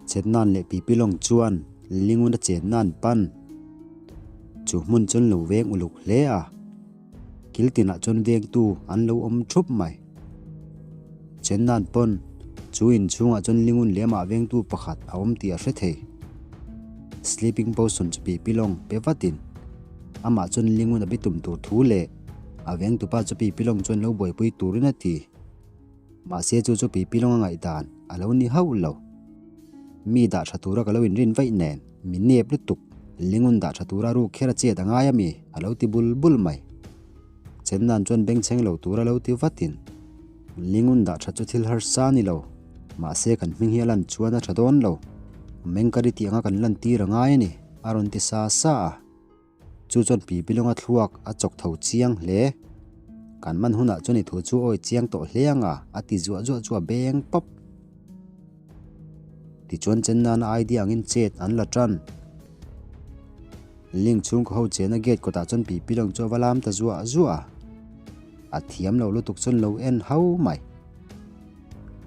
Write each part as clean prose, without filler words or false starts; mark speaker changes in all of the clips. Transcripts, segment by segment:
Speaker 1: Chetnan leh Pipilawng chuan Linguna chenna an pan. Chu hmun chuan lo veng uluk hle a. Kil tinah chuan vengtu an lo awm thup mai. Chennan pawn chu inchhungah chuan Lingun lehmah vengtu pakhat a awm tih a hre thei. Sleeping potion chu Pipilawng pe vatin amah chuan Lingun a bitum tur thu leh a vengtupa chu Pipilawng chuan lo buaipui turin a ti. Mahse chu chu Pipi lawnga ngaihdan a lo ni hauh lo. Mi dah tha tura ka lo inrin vaih nen mi nep lutuk lingun dah tha tura ruk kher a chet a ngai a mi a lo ti bul bul mai. Chennan chuan bengchheng lo tura lo ti vatin lingun dah tha chu thil harsa a ni lo. Mahse kan hming hi a lan chuan a tha dawn lo. Mengkari tih anga kan lan tir a ngai a ni a rawn ti sa sa a. Chu chuan Pipi lawnga thluak a chawk tho chiang hle. Kan man hunah chuan i thu chu awi chiang tawh hle ang a, a ti zuah zuah chu a beng pawp. Tichuan chen nana idea angin chet an la tan. Link chhungkaw ho chena gate kawtah chuan Pipi lawng chu a va lam ta zuah zuah a. A thiam lo lutuk chuan lo en hau mai.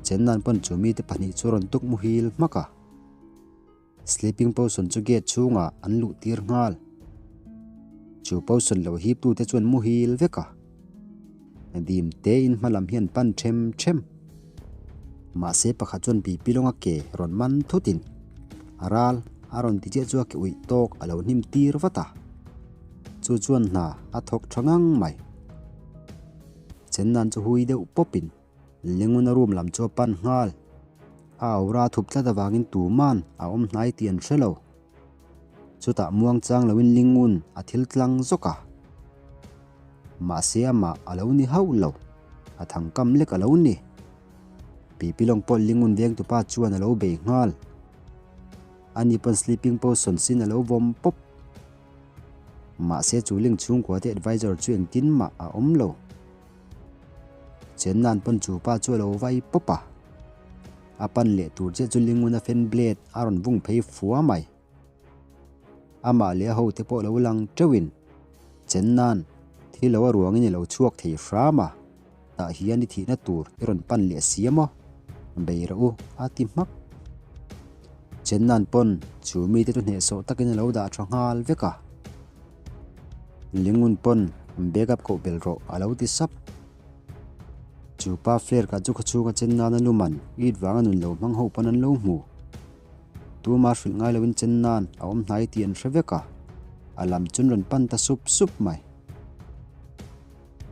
Speaker 1: Chen nan pawn chu mite pahnih chu a rawn tuk muhil hmak a. Sleeping potion chu gate chhungah an luh tir nghal. Chu potion lo hip tute chuan muhil vek a. Dim tein hma lam hian pan them them. Mahse pakhat chuan pipi lawnga ke rawn man thutin a ral a rawn ti chiah chu a ke uih tawk a lo hnim tir vat a. Chu chuan hna a thawk tha ngang mai. Chennan chu hui deuh pawpin. Linguna room lam chu a pan nghal. A aura thup tlat avangin tuman a awm hnai tih an hre lo. Chutah muang chang loin Lingun a thil tlang zawk a. Mahse amah a lo ni hauh lo. A thang kam lek a lo ni. Pipilawng pawh Lingun vengtupa chuan a lo bei nghal. Ani pawn sleeping potion sin a lo vawm pawp. Mahse chu Ling chhungkua te advisor chu engtin mah a awm lo. Chen nan pawn chu pa chu a lo vai pawp a. A pan leh tur chiah chu Linguna fan blade a rawn vung phei fua mai. Amah leh a hote pawh lo lang teuhin chen nan thil lo a ruangin i lo chhuak thei hram a, tah hian i thihna tur i rawn pan leh si a maw? Bei rawh u a ti hmak. Chen nan pawn chu mite chu hnehsawh takin a lo dah tha nghal vek a. Lingun pawn backup koh bel rawh a lo ti sap. Chu pa flare kah chu khawchhunga chen nana luman it vanga nun lo hmang ho pawn an lo hmu. Tuma hrilh ngai loin chen nan a awm hnai tih an hre vek a, a lam chun rawn pan ta sup sup mai.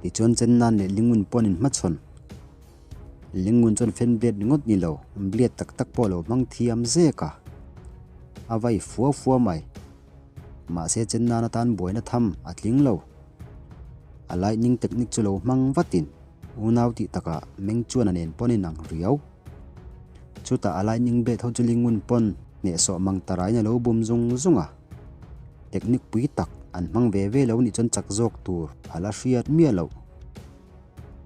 Speaker 1: Tichuan chen nan leh Lingun pawn in hmachhawn. Lingun chuan fan blade ringawt ni lo, blade tak tak pawh a lo hmang thiam zek a, a vai fua fua mai. Mahse chen nan atan buaina tham a tling lo. A lightning technique chu lo hmang vatin unau tih takah meng chuan a nen pawn in ang riau. Chutah a lightning blade ho chu lingun pawn hnehsawh mang tarain a lo bum zung zung a. Technique pui tak an hmang ve ve lo nih chuan chak zawk tur a la hriat miah loh.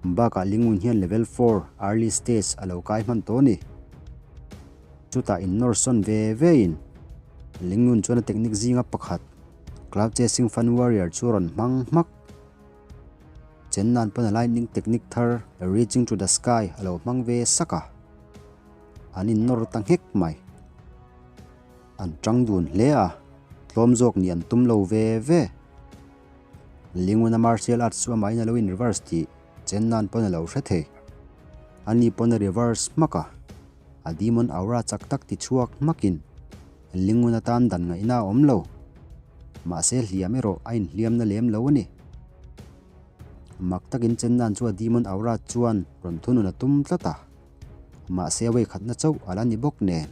Speaker 1: Bakah lingun hian level 4 early stage a lo kai hman tawh a ni. Chutah innawr sawn ve ve in Lingnun chuan a technique zinga pakhat Cloud Chasing Fun Warrior chu a rawn hmang hmak. Chen nan pawn a lightning technique thar Reaching to the Sky a lo hmang ve sak a. An innawr ta nghek mai. An tang dun hle a, tlawm zawk nih an tum lo ve ve. Linguna martial arts chu amahin a lo in reverse tih Chen nan pawn a lo hre thei. Ani pawn a reverse hmak a. A demon aura chak tak ti chhuak hmakin Lingun atan dan ngaihna a awm lo. Mahse hliam erawh a inhliamna lem lo a ni. Mak takin Chennan chu a demon aura chuan rawn thunun a tum tlat a. Mahse a weikhatna chauh a la ni bawk nen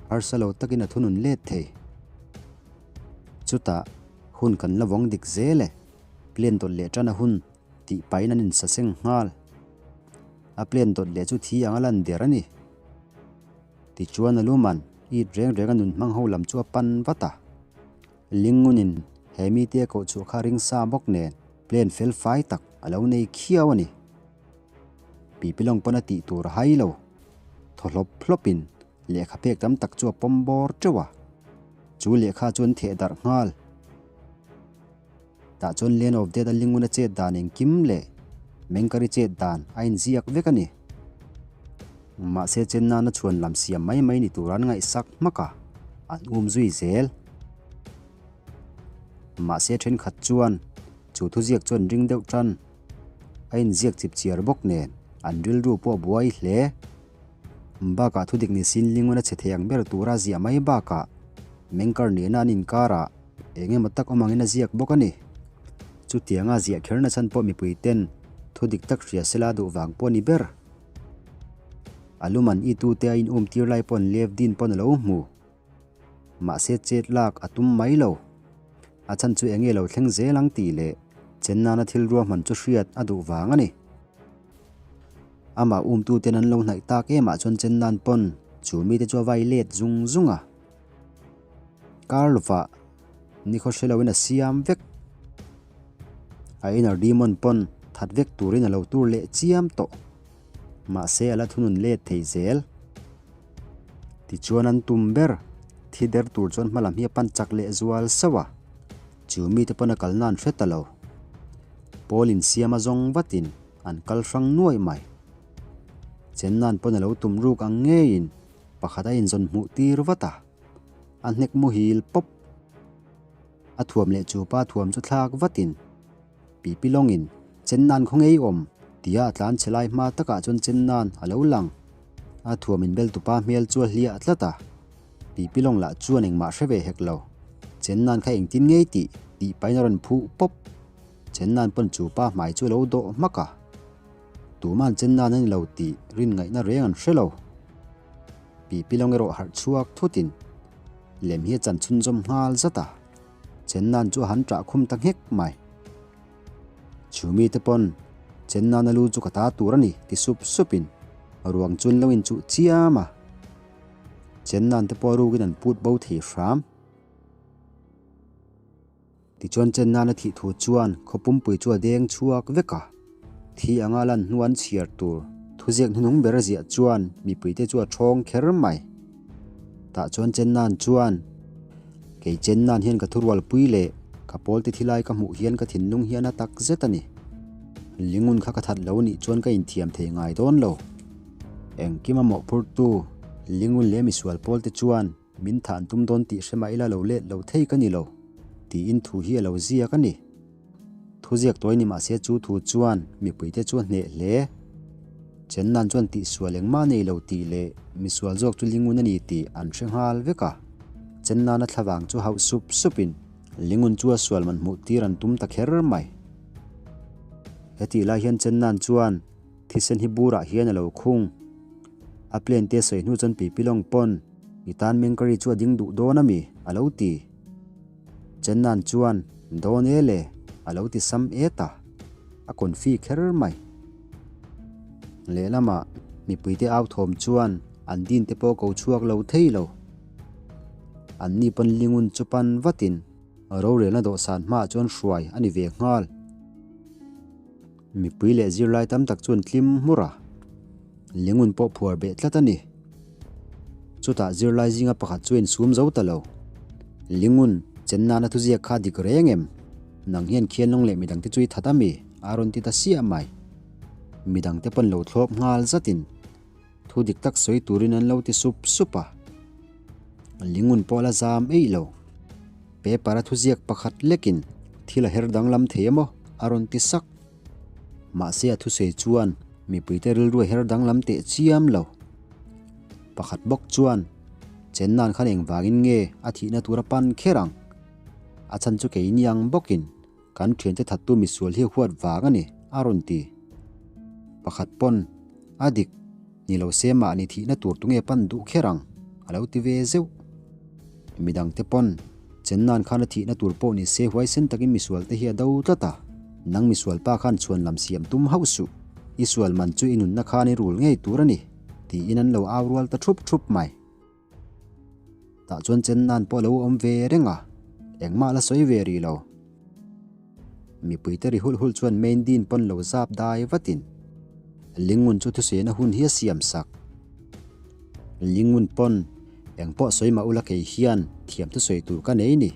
Speaker 1: harsa lo takin a thunun let thei. Chutah hun kan la vawng dik zel e, plan dawt leh tan a hun tih pahin an insaseng nghal. A plan dawt leh chu thi ang a lan der a ni. Tichuan a luman it reng reng a nun hmang ho lam chu a pan vat a. Lingunin he mite a koh chhuah kha ring sa bawk nen plan fel fai tak a lo nei khiau a ni. Pipilawng pawn a tih tur a hai lo. Thaw hlawp hlawpin lehkha pek tam tak chu a pawm bawr teuh a. Chu lehkha chu an theh darh nghal. Tah chuan Land of Death a linguna chet dan engkim leh Mengkari chet dan a inziak vek a ni. Mahse chen nana chhuan lam siam mai mai ni tur an ngaihsak hmak a, an um zui zel. Mahse thenkhat chuan chu thuziak chuan ring deuh tan a inziak chip chiar bawk nen an rilru pawh a buai hle. Bakah thudik ni sin lingun a che thei ang ber tura ziah mai bakah Mengkar nena an inkarah eng emaw tak awm angin a ziak bawk a ni. Chutianga ziah kherna chhan pawh mipui ten thudik tak hria sela duh vang pawh a ni ber. A luman i tute a inum tir lai pawn Lev Din pawn a lo hmu. Mahse chet lak a tum mai lo. A chhan chu enge lo thleng zel ang tih leh chen nana thil ruahman chu hriat a duh vang a ni. Amah umtuten an lo hnaih tak emah chuan chen nan pawn chu mite chu a vai let zung zung a. Kar lovah nikhaw hre loin a siam vek. A inner demon pawn that vek turin a lo tur leh chiam tawh. Mahse a la thunun let thei zel. Tichuan an tum ber, thi der tur chuan hmalam hi a pan chak leh zual sauh a, chu mite pawn a kalna an hre ta lo. Paul insiam a zawng vatin an kal hrang nuai mai. Chenna'n pawn a lo tum ruk ang ngeiin pakhat a inzawn hmuh tir vat a, a hnek muhil pawp. A thuam leh chu pa thuam chu thlak vatin Pipi lawngin Chenna'n khaw ngei awm tia a tlan chhe lai hma takah chuan Chenna'n a lo lang. A thuam inbel tupa hmel chu a hliah tlat a, Pipi lawng lah chuan engmah hre ve hek lo. Chenna'n kha engtin ngei tih tih pahin a rawn phuh pawp. Chenna'n pawn chu pa hmai chu a lo dawh hmak a. Tuma'n Chenna'n a ni lo tih rin ngaihna reng an hre lo. Pipi lawng erawh harh chhuak thutin lem hi a chan chhunzawm nghal zat a. Chenna'n chu a han ṭah khum ta nghek mai. Chumi te pawn Chenna'n a lu chu ka ta tur a ni ti sup supin ruang chu an lo inchuh chiam a. Chenna'n te pawh rukin an put bo thei hram. Tichuan Chenna'n a thih thu chuan khaw pumpui chu a deng chhuak vek a. Thi anga lan hnu an chhiar tur thuziak hnuhnung ber a ziah chuan mipuite chu a ṭhawng kher mai. Tah chuan Chenna'n chuan, Kei Chenna'n hian ka thurualpui leh ka pawlte thilai ka hmuh hian ka thinlung hian a tak zet a ni. Lingun kha ka that lo nih chuan ka inthiam thei ngai dawn lo. Engkim a mawhphurtu Lingun leh misual pawlte chuan min thah an tum dawn tih hre mah ila lo let lo thei ka ni lo, tiin thu hi a lo ziak a ni. Thuziak tawi ni mahse chu thu chuan mipuite chu a hneh hle. Chennan chuan tihsual engmah nei lo tih leh misual zawk chu Lingun a ni tih an hre nghal vek a. Chennana thlavang chu hauh sup supin Lingun chu a sual man hmuh tir an tum ta kher mai. Hetih lai hian Chennan chuan thisen hi burah hian a lo khung. A plane te sawi hnu chuan Pipilawng pawn i tan Mengkari chu a ding duh dawn a mi? a lo ti. Chennan chuan, Dawn e le, a lo ti sam et a, a confi kher mai. Lehlamah mipuite au thawm chuan an din te pawh ko chhuak lo thei lo. Anni pawn lingun chu pan vatin rorelna dawhsan hmaah chuan hruai a ni ve nghal. Mipui leh zirlai tam tak chuan tlim hmur a, lingun pawh phuar beh tlat a ni. Chutah zirlai zinga pakhat chu insum zo ta lo. Lingun, chen nana thuziak kha dik reng em? Nang hian khianlawng leh midangte chu i that a mi? A rawn ti ta siah mai. Midangte pawn lo thlawp nghal zatin thu dik tak sawi turin an lo ti sup sup a. Lingun pawh a la zam eih lo. Paper a thuziak pakhat lekin thil a her danglam thei emaw a rawn ti sak. Mahse a thusawi chuan mipuite rilru a her danglam teh chiam lo. Pakhat bawk chuan Chennan khan engvangin nge a thihna tur a pan kher ang? A chhan chu keini ang bawkin kan thiante thattu misual hi huat vang a ni a rawn ti. Pakhat pawn a dik ni lo se mahni thihna tur tunge pan duh kher ang a lo ti ve zeuh. Midangte pawn Chennan khan a thihna tur pawh ni se huaisen takin misual te hi a do tlat a, nang misual pa khan chhuan lam siam tum hauh suh, i sual man chu i nunna khan i rul ngei tur a ni tiin an lo au rual ta thup thup mai. Tah chuan Chennan pawh a lo awm ve reng a, engmah la sawi ve rih lo. Mipuite ri hulh hulh chuan main din pawn lo zap dai vatin Lingun chu thusena hun hi a siam sak. Lingun pawn engpawh sawi mah ula kei hian thiam thusawi tur ka nei ni.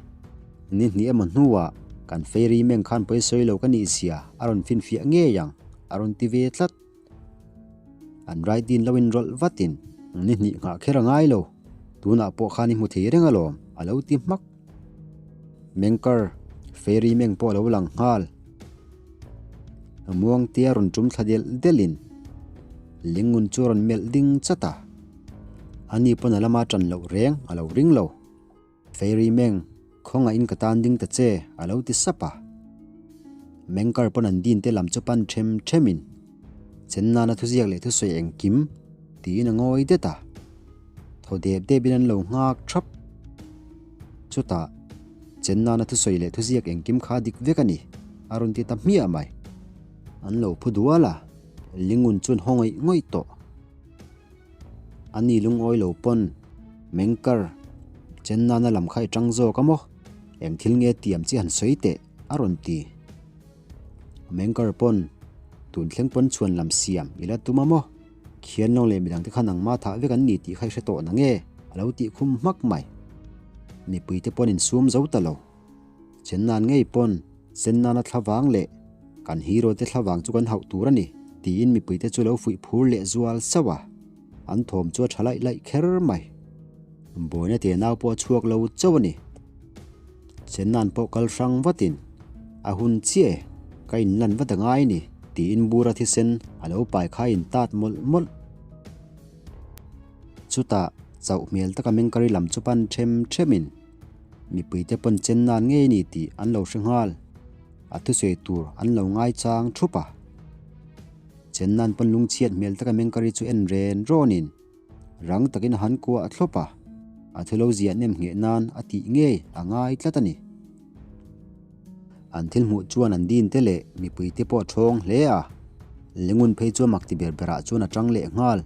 Speaker 1: Ni hnih emaw hnuah kan fairy meng khan pawi sawi lo ka nih zia a rawn finfiah ngei ang a rawn ti ve tlat. An Raidin lo inrawlh vatin, Ni hnih nghah kher a ngai lo, tunah pawh khan i hmu thei reng alawm, a lo ti hmak. Mengkar, Fairy meng pawh a lo lang nghal. Muangtea rawn tum thla delh delhin Lingun chu a rawn melh ding chat a. Ani pawn a lama tan loh reng a lo ring lo. Fairy meng, khawngaihin ka tan ding ta che, a lo ti sap a. Mengkar pawn an din te lam chu pan them themin, Chen nana thuziak leh thusawi engkim, tiin a ngawi det a. Thaw dep depin an lo nghak thap. Chutah, Chen nana thusawi leh thuziak engkim kha dik vek a ni, a rawn ti ta hmiah mai. An lo phu dual a, Lingun chuan haw ngawih ngawih tawh. A ni lungawi lo pawn Mengkar, Chen nana lam kha i tang zawk a maw? Eng thil nge tiam chi han sawi teh? a rawn ti. Mengkar pawn, Tun thleng pawn chhuan lam siam i la tum a maw? Khian lawng leh midangte kha nangma thah vek an ni tih kha i hre tawh na nge? A lo tih khum hmak mai. Mipuite pawn insum zo ta lo. Chen nan ngei pawn sen nana thlavang leh kan hero te thlavang chu kan hauh tur a ni tiin mipuite chu lo fuih phur leh zual sauh a, an thawm chu a tha laih laih kher mai. Buaina te nau pawh a chhuak lo chauh a ni. Chen nan pawh kal hrang vatin a hun chiah e, ka inlan vat a ngai ni tiin bura thisen a lo pai kha a intat mawlh mawlh. Chutah chauh hmel taka mengkari lam chu pan them themin Mipuite pawn chen nan ngei ni tih an lo hre nghal. A thusawi tur an lo ngaichang thup a. Chen nan pawn lungchhiat hmel taka Mengkari chu en ren rawnin rang takin a han kuah thlawp a, a thu lo ziah nem ngheh nan a tih ngei a ngai tlat a ni. An thil hmuh chuan an din te leh mipuite pawh a thawng hle a, Lengun phei chu a mak ti ber berah chuan a tang leh nghal.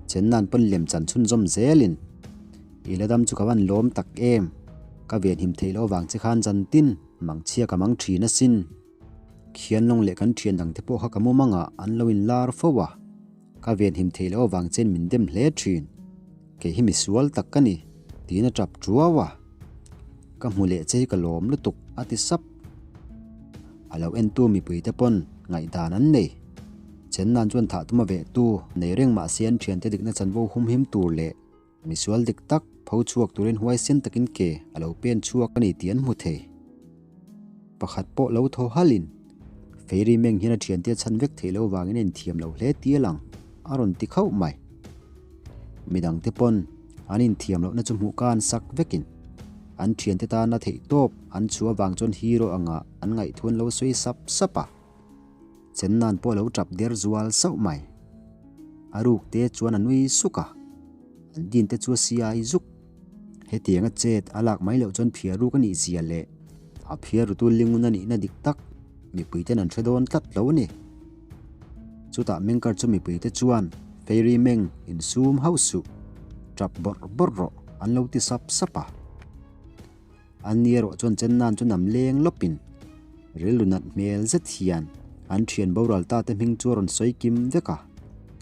Speaker 1: Chen nan pawn lem chan chhunzawm zelin. I la dam chu ka van lawm tak em? Ka venhim theih loh avang che khan zan tin mangchhia ka mang thin asin. Khian lawng leh kan thian dang te pawh kha ka mu mangah an lo in lar fo a, ka venhim theih loh avang chen min dem hle thin. Kei hi misual tak ka ni, tiin a tap tuau a. Ka hmu leh che hi ka lawm lutuk, a ti sap. A lo entu mipui te pawn ngaihdan an nei. Chen nan chuan thah tuma veh tu nei reng mahse an thiante dikna chanvo humhim tur leh Misual dik tak pho chhuak turin huaisen takin ke a lo pen chhuak a ni tih an hmu thei. Pakhat pawh lo thaw halin, Fairy Meng hian a thiante a chhan vek theih loh vangin a inthiam lo hle ti a lang, a rawn ti khauh mai. Midangte pawn an inthiam lohna chu hmuh ka an sak vekin, an thiante tana theih tawp an chhuah avang chuan hero anga an ngaihthu an lo sawi sap sap a. Chen nan pawh a lo tap der zual sauh mai. A ruk te chuan a nui suk a, an din te chu a siai zuk. Hetianga chet a lak mai loh chuan phiar ruk a nih zia leh a phiar rutu lingun a nihna dik tak mipui ten an hre dawn tlat lo a ni. Chutah Mengkar chu mipui te chuan Fairy Meng insum hauh suh, tap bawrh bawrh rawh an lo ti sap sap a. An ni erawh chuan chen nan chu nam leng lawpin rilru nat hmel zet hian an thian boral ta te hming chu a rawn sawi kim vek a.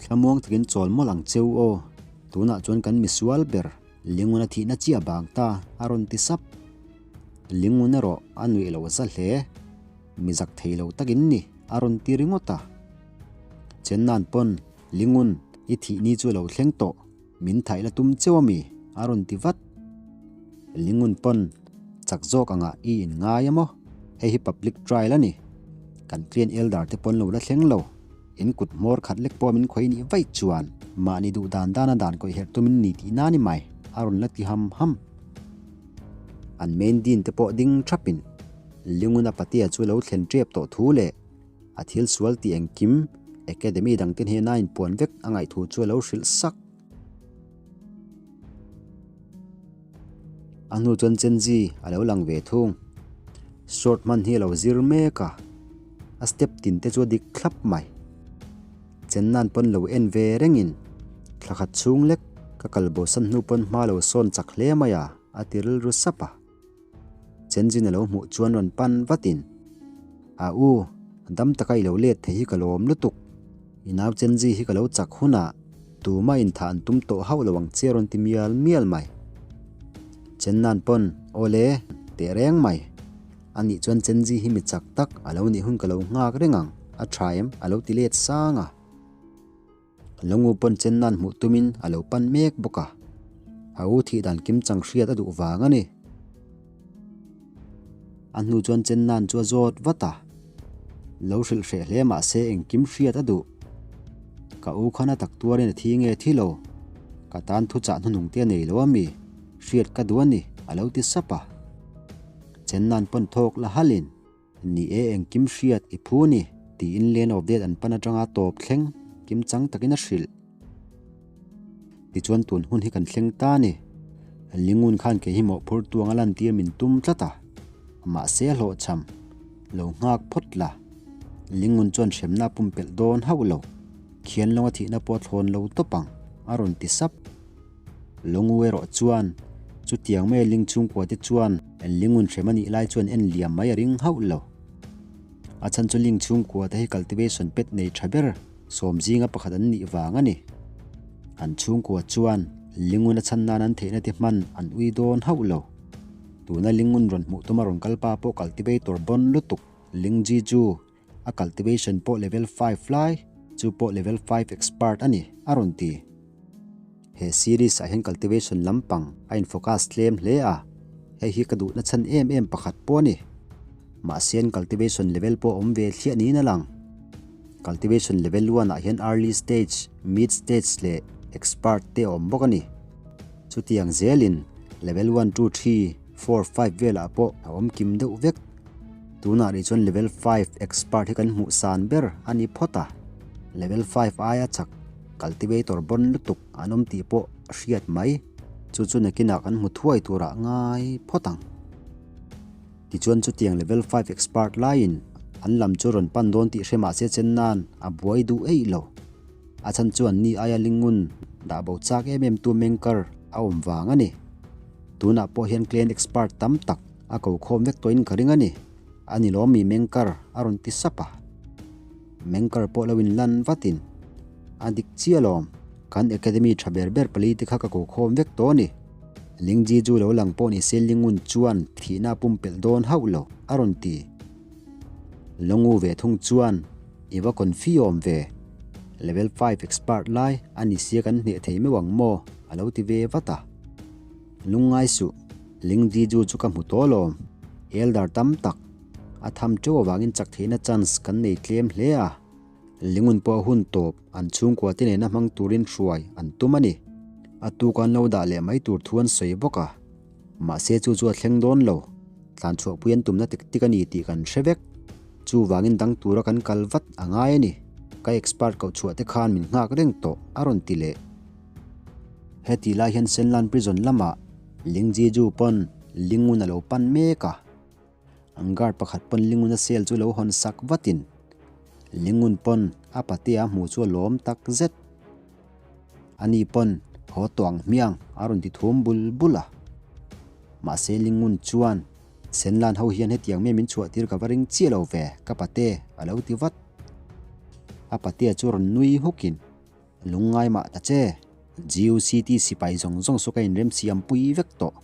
Speaker 1: Thlamuang takin chawl mawlh ang cheu aw, tunah chuan kan misual ber Linguna thihna chiah bang ta a rawn ti sap. Linguna erawh a nuih lo za hle, mi zak thei lo takin ni a rawn ti ringawt a. Chen nan pawn Lingun i thih ni chu a lo thleng tawh. Min thaih la tum cheu ami? A rawn ti vat. Lingun pawn chak zawk angah i in ngai a maw? Hei hi public trial a ni. Kan clan elder te pawn lo la thleng lo. In kut hmawr khat lek pawh min khawi nih vaih chuan mahni duh dan dana dan kawih herh tumin ni tih na ni mai, a rawn la ti ham ham. An main dean te pawh ding thapin Linguna patea chu lo thlen tep tawh thu leh A thil sual tih engkim Academy dangte hnena inpuan vek a ngaihthu chu a lo hrilh sak. A hnu chuan Chenzi a lo lang ve thung. Short hman hi a lo zir mek a, a step tin te chu a dik thlap mai. Chen nan pawn lo en ve rengin thla khat chhung lek ka kal bosan hnu pawn hma lo sawn chak hle mai a, a ti rilru sap a. Chenzin a lo hmuh chuan rawn pan vatin, A u, dam taka i lo let thei hi ka lawm lutuk. I nau Chenzi hi ka lo chak hunah tumah inthah an tum tawh hauh lo ang che a rawn ti mial mial mai. Chennan pawn, Awle, teh reng mai. Anih chuan Chenzi hi mi chak tak a lo nih hun ka lo nghak reng ang, a tha em? a lo ti let sang a. Lungu pawn chen nan hmuh tumin a lo pan mek bawk a, a u thih dan kimchang hriat a duh vang a ni. A hnu chuan chen nan chu a zawt vat a, lo hrilh hreh hle mah se engkim hriat a duh. Ka u khan a tak tuarin a thi nge thi lo, ka tan thuchah hnuhnung te a nei lo a mi, hriat ka duh a ni, a lo ti sap a. Chen nan pawn thawk la halin. Ni e, engkim hriat i phu ni, tiin Land of Death an pan atanga tawp thleng kimchang takin a hrilh. Tichuan tun hun hi kan thleng ta ni. Lingun khan kei hi mawhphurtu anga lantir min tum tlat a, mahse a hlawhchham lo nghak phawt la. Lingun chuan hremna a pumpelh dawn hauh lo, khian lawnga thihna pawh a thlawn lo tawp ang, a rawn ti sap. Longu erawh chuan chutiang mai a ling chhungkua te chuan lingun hrem a nih lai chuan en liam mai a ring hauh lo. A chhan chu ling chhungkua te hi cultivation pet nei tha ber sawm zinga pakhat an nih vang a ni. An chhungkua chuan lingun a chhan nan an theihna te hman an ui dawn hauh lo. Tuna lingun rawn hmuh tuma rawn kal pa pawh cultivator bawn lutuk Lingji chu A cultivation pawh level 5 lai, chu pawh level 5 expert a ni, a rawn ti. He series ah hian cultivation lampang a in focus tlem hle a, hei hi ka duhna chhan em em pakhat pawh a ni. Mahse an cultivation level pawh awm ve thliah niin a lang. Cultivation level 1 ah hian early stage, mid stage leh expert te a awm bawk a ni. Chutiang zelin level 1, 2, 3, 4, 5 velah pawh a awm kim deuh vek. Tunah rih chuan level 5 expert hi kan hmuh san ber a ni phawt a, level 5 aia chak cultivator bawn lutuk an awm tih pawh a hriat mai, chu chu nakinah kan hmu thuai turah ngai phawt ang. Tichuan chutiang level 5 expert laiin an lam chu rawn pan dawn tih hre mahse chen nan a buai duh eih lo. A chhan chuan ni aia lingun dah bo chak em em tu mengkar a awm vang a ni. Tunah pawh hian clan expert tam tak a ko khawm vek tawhin ka ring a ni. A ni lawm mi Mengkar a rawn ti sap a. Mengkar pawh lo in lan vatin a dik chiah lawm. Kan academy tha ber ber pali te kha ka ko khawm vek tawh a ni. Lingji chu lo lang pawh ni se Lingun chuan thihna a pumpelh dawn hauh lo a rawn ti. Longu ve thung chuan i va confi awm ve. Level 5 expert lai a ni sia kan hneh thei meuh ang maw a lo ti ve vat a. Lungngai suh, Ling Jiju chu ka hmu tawh alawm. Elder tam tak, a tham teuh avangin chak theihna chance kan nei tlem hle a. Lingun pawh a hun tawp, an chhungkua te nena hmang turin hruai an tum a ni. A tuk an lo dah leh mai tur thu an sawi bawk a. Mahse chu chu a thleng dawn lo, tlanchhuahpui an tumna tik tik a ni tih kan hre vek. Chuvangin dang tura kan kal vat a ngai a ni. Ka expert koh chhuah te khan min nghak reng tawh, a rawn ti leh. Heti lai hian Senlan Prison lamah Ling Jiju pawn Lingun a lo pan mek a. An guard pakhat pawn Linguna cell chu lo hawn sak vatin Lingun pawn a patea hmu chu a lawm tak zet. Ani pawn haw tawh ang hmiang a rawn ti thum bul bul a. Mahse Lingun chuan Senlan ho hian hetiang mai min chhuah tir ka va ring chiah lo ve ka pate a lo ti vat. A patea chu rawn nui hukin. Lungngai mah ta che, GUCT sipai zawng zawng saw ka inremsiam pui vek tawh.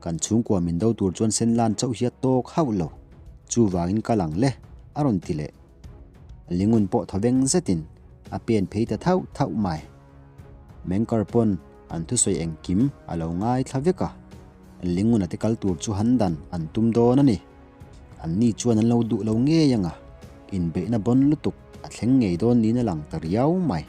Speaker 1: Kan chhungkua min do tur chuan Senlan chauh hi a tawk hauh lo. Chuvangin ka lang le, a rawn ti leh. Lingun pawh thaw veng zetin a pen phei ta thauh thauh mai. Mengkar pawn an thusawi engkim a lo ngaithla vek a, Linguna te kal tur chu han dan an tum dawn a ni. Anni chuan an lo duh lo ngei ang a, inbeihna bawn lutuk a thleng ngei dawn niin a lang ta riau mai.